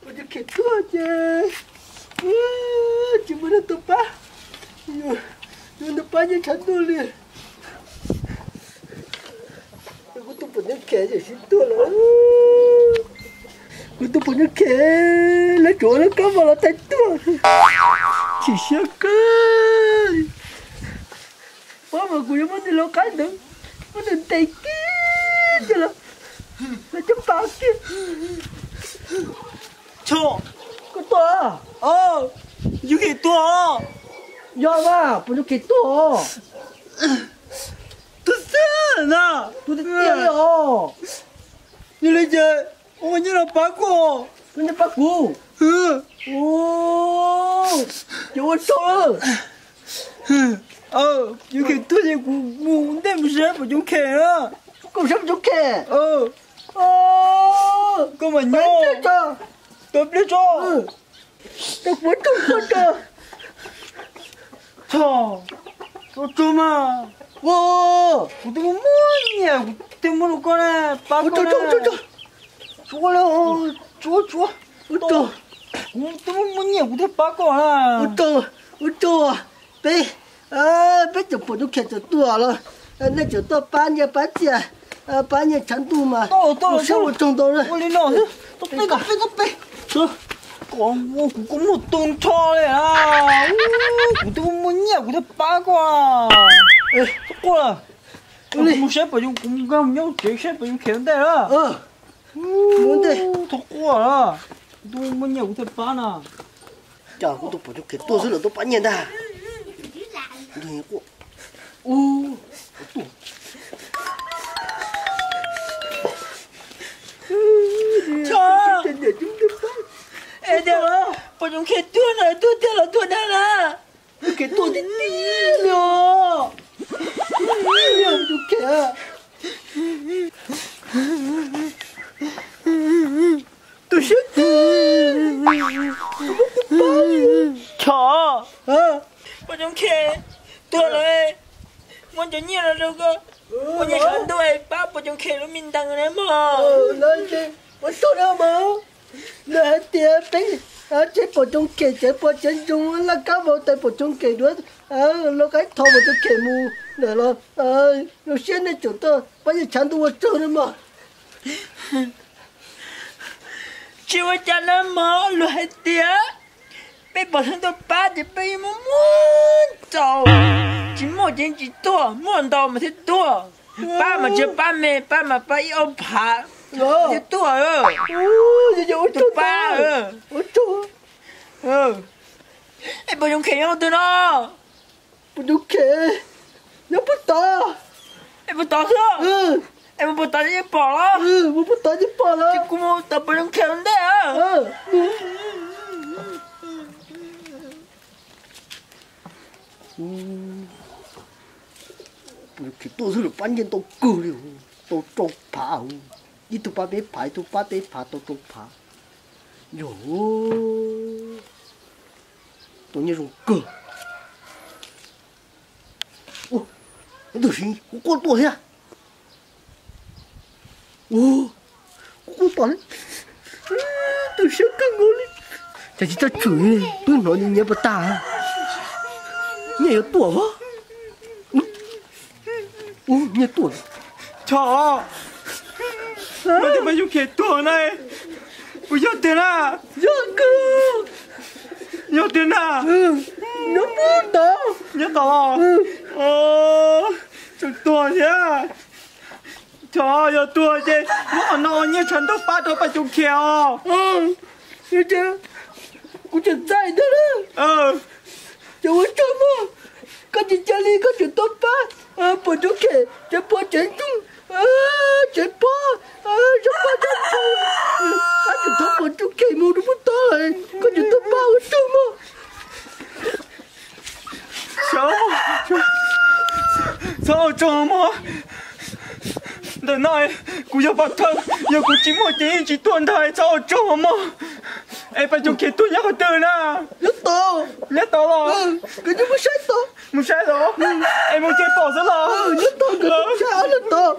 Pom Coob Khem tuag ces tsis muaj neeg tuaj pab, yuav tuaj pab nyiaj tshav ntuj li. Kuv tus Pom Coob Khem ces sib tuag lawm. Kuv tus Pom Coob Khem, lawv tsuas ua lawv kab vos los thaij tuag. Chim siab kawg. Paub mas kuv yuav muab nws lau qaib ntawd, muab nws ntes kiag los, lawv coj pas kiag. Choo, koj tuaj. Pom Coob Khem tuag. Yog mas, Pom Coob Khem tuag. Tuag tiag na. Tuag tiag tiag li os. Yog li ces ua nyiaj los pab koj. Ua nyiaj pab kuv. Ces ua tsaug. Pom Coob Khem tuag ces kuv mus ntej mus saib Pom Coob Khem na. Koj saib Pom Coob Khem. Koj mas nyob. Tos pliag tso. Tau kuv tsaug koj tso. Tso, tso mas. Kuv twb muaj nyiaj kuv thiaj muab rau koj na, pab koj na. Tsuav, tsuav, tsuav. Kuv twb muaj nyiaj kuv thiaj pab koj na. Ua tsaug, peb, peb tseem Pom Coob Khem tseem tuaj los nej tseem tuaj pab nyiaj pab txiaj, pab nyiaj tshav ntuj mas ua siab ua tsaug ntau na. Ua li no xwb, tuaj peb, tuaj peb, tuaj peb. Koj ua kuv kua muag tu nrho li a. Kuv twb muaj nyiaj kuv thiaj pab koj. Txhob quaj lawm. Kuv mus saib Pom Coob, kuv mus nyob tsev saib Pom Coob Khem ua ntej na. Txhob quaj lawm. Kuv twb muaj nyiaj kuv thiaj pab na. Cas kuv tus Pom Coob Khem tuag xwb lawv tuaj pab nyiaj ntag. Kuv tus quaj. Ub, tuaj. Es tias Pom Coob Khem tuag na, tuag tiag los tuag dag na? Coob Khem tuag tiag tiag li os. Tiag li os Coob Khem. Tu siab tiag. Chov, Pom Coob Khem tuag lawm, muab cov nyiaj no rau koj, muab nyiaj tshav ntuj pab Pom Coob Khem lub me ntees na mog. Ua tsaug na mog. Lawv hais tias peb tsev Pom Coob Khem tsev pua tsev ntsoog laj kab vau tais Pom Coob Khem duav, lau qaib thov Pom Coob Khem mus lawm los zoo siab nej tseem tuaj pab nyiaj tshav ntuj ua tsaug na mog. Tsis ua cas na mog, luag hais tias peb pom xeeb tuaj pab ces peb yeej muaj muaj txaus, tsis muaj ces yeej tsis tuaj, muaj ntau mas thiaj tuaj. Pab mas tsis pab me, pab mas pab ib ob phav thiaj tuaj. Tuaj pab. Es Pom Coob Khem nyob twg no? Pom Coob Khem nyob puag tod. Es puag tod xwb. Es mus puag tod yeej pom los? Mus puag tod yeej pom los. Ces kuv mus tom Pom Coob Khem ua ntej. Pom Coob Khem tuaj xwb los pab nyiaj ntau kawg li, tau rau phav. Ib tug pab peb phav, ib tug pab peb phav, tau rau phav. Yog, tau nyiaj zoo kawg. Tus siv kuv quaj tuaj thiab. Kuv quaj tuaj li, tu siab kawg nkaus li. Cas tsis txawj tshwm li, twb hnov nyiav nyiav puas tag. Nyiaj yuav tuaj. Ub, nyiaj tuaj. Chov, Pom Coob Khem tuag na. Puas yog tiag na? Yog kawg. Yog tiag na? Nyob puag tod. Nyob tod los? Tseem tuag thiab. Chov, yog tuag ces muab qhov no ua nyiaj tshav ntuj pab rau Pom Coob Khem os. Kuv tseem txais ntag na. Ces ua tsaug mog, koj tsis cia li koj tseem tuaj pab Pom Coob Khem tsev pua tsev ntsoog, tsev pob, zog pob zog ntoo, koj tseem thov Pom Coob Khem mus rau puag tod, koj tseem tuaj pab ua tsaug mog. Txhob ua tsaug mog. Ntawm no kuv yog pov thawj, yog kuv tsis muaj ces yeej tsis tuaj ntag, txhob ua tsaug mog. Es Pom Coob Khem tuaj nyob qhov twg na? Nyob tod. Nyob tod los? Koj mus saib tod. Mus saib los? Es mus ces pom xwb los? Nyob tod, koj mus saib nyob tod.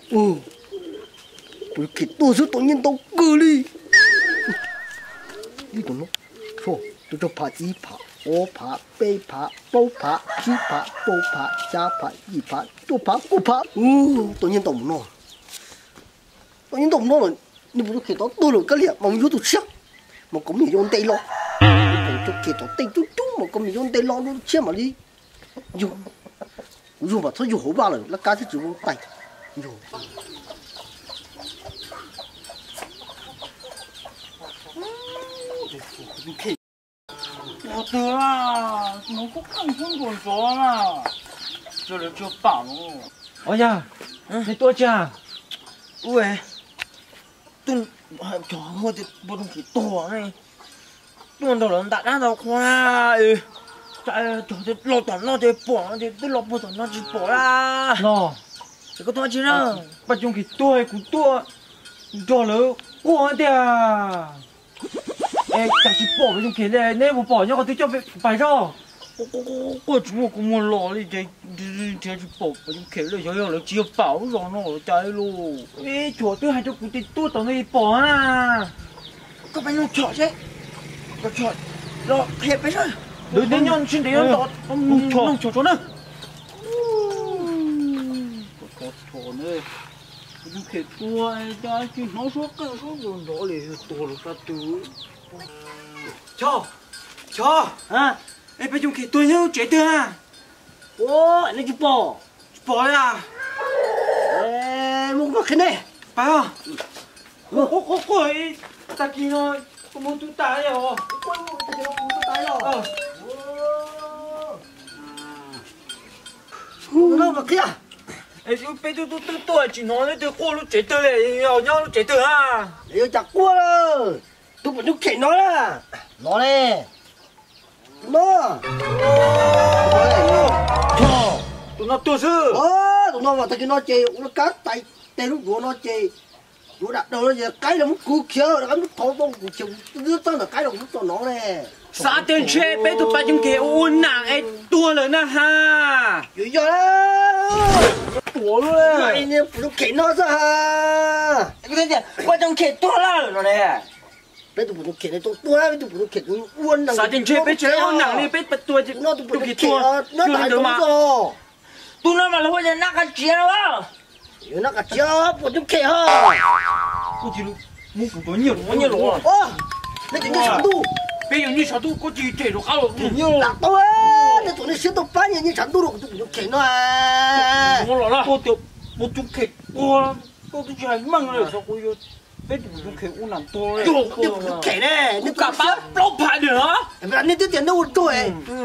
Tus khem tuag xwb tau nyiaj ntau kawg li. Ib tus no, tus rau phav, ib phav, ob phav, peb phav, plaub phav, tsib phav, rau phav, xya phav, yim phav, cuaj phav, kaum phav. Tau nyiaj ntau mus no. Tau nyiaj ntau mus no lawm, nws puas tus khem tau tuag lawm kab liam mas mus yuav tus tshiab, mas kom me nyuam yaus ntes los. Tus khem tom tej cub cub mas kom me nyuam yaus ntes los tus tshiab mam li yug. Kuv yug mas txhob yug hauv vaj lawm, laj kab thiaj tsis ua tais. Yug. Ua twg a, tus no kuj qeej xwb nruas nrov na, tsis lawv tsis pam no. Os yawg, nej tuaj tsis? Ub, tuaj, cov poj ntxoog tuag, tuaj nrog lawv ntam dab ntawd qhua na, cov los tom no ces pom no ces twb los puag tom no tsis pom na. Los, es koj tuaj tsis na? Paj Cooj Khem tuag, kuv tuaj nrog lawv quaj tiag. Es cas tsis pom Paj Cooj Khem li, neb puas pom nyob qhov twg coj pais zoj? Quaj tsis muaj kua muag los li ces nrhiav tsis pom Paj Cooj Khem li, xyov yog lawv tsis yog pam lub zos no los cas li lauj. Ib tshuam twb hais rau kuv tias tuaj tom no pom na. Koj peb nug chom seb, los qhia peb seb. Lawv nyob sib ntev nyob ntawd, nug chom tso na. Paj Cooj Khem tuag cas tsis hnov suab qeej suab nruas nrov li, tuag los sab twg? Chov, Chov, es Paj Cooj Khem tuag nyob lub tsev twg a? Ua, nej tsis pom? Tsis pom li a. Muab kuv mam qhia nej. Pab, quaj quaj quaj, tag kis no kuv mus tu tas li os. Es peb twb twb tuaj tsis hnov leej twg quaj lub tsev twg li, nyob lub tsev twg a? Yuav cas quaj, tus Paj Cooj Khem no na. No ne. Tus no. Tus no tuag xwb. Tus no mas tag kis no ces ua lub kab tais tes lub duav no ces duav dam daws no ces qaib los muab kuv khiav, qaib muab thov tau kuv khiav, kuv twb txog ntawm qaib los kuv muab tso no ne. Xav tias ntshe peb tus Paj Cooj Khem ua ua nam es tuag lawm na ha. Yuav yog, tuag lawm. Paj Cooj Khem no xwb ha. Paj Cooj Khem tuag lawm no ne. Peb tus Paj Cooj Khem no tau tuag, peb tus Paj Cooj Khem ua nam. Xav tias ntshe peb tsev ua nam li peb tua tus Khem tuag. Tus no mas lawv hu tias nab qab tsiav no. Yuav nab qab tsiav Paj Cooj Khem ho. Koj cia li muab kuv tus nyiaj los, nyiaj los. Nej tus nyiaj tshav ntuj. Peb yog nyiaj tshav ntuj, koj cia li them rov qab los. Lam tau, nej tus nej siab tau pab nyiaj tshav ntuj rau kuv tus Paj Cooj Khem no. Ua tias Paj Cooj Khem ua, koj twb tsis hais meej li, xyov kuv yuav peb tus Paj Cooj Khem ua nam tuag. Yog kuv tus Paj Cooj Khem ne, nej kam pab plaub phav diam. Nej twb tias nej ua rog,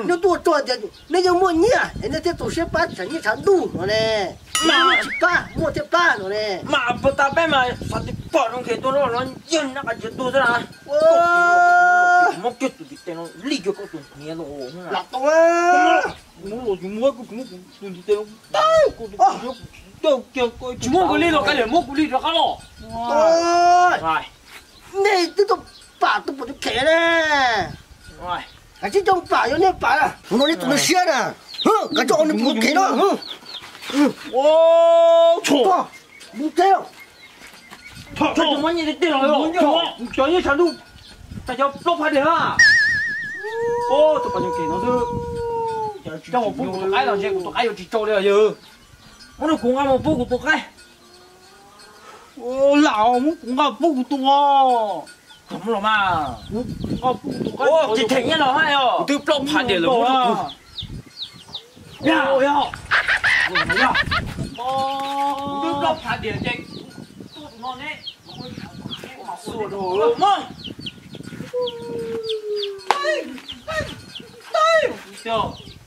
nej twb ua rog tias nej yeej muaj nyiaj es nej thiaj txaus siab pab tshav nyiaj tshav ntuj no ne. Muaj tsis pab, muaj thiaj pab no ne. Mas puag ta peb mas xav tias Paj Cooj Khem tuag no yog nab qab tsiav tuag xwb na. Muab kiag tus ntiv tes no li kiag koj tus hniav los. Lam tau, muab los tsis muab, kuv muab kuv tus ntiv tes no tau kiag koj. Tsis muab kuv li los kav liam, muab kuv li rov qab los. Nej twb tau pam tus Paj Cooj Khem ne. Kav tsij coj pam, yog nej pam, tus no nej tus nej siab na. Kav tsij ua nws Paj Cooj Khem no. Mus teb. Cov nyiaj tshav ntuj, tas cov plaub phav diam na. Tus Paj Cooj Khem no xwb. Coj mus pub kuv tus qaib los ntshe kuv tus qaib yuav tsis tsau li os yawg. Muab rau kuv nqa mus pub kuv tus qaib. Lam, muab kuv nqa pub kuv tus os. Tsis them nyiaj los hais os. Kuv twb plaub phav diam lawm, muab rau kuv. Kuv twb plaub phav diam ces tuaj tus no ne. Tus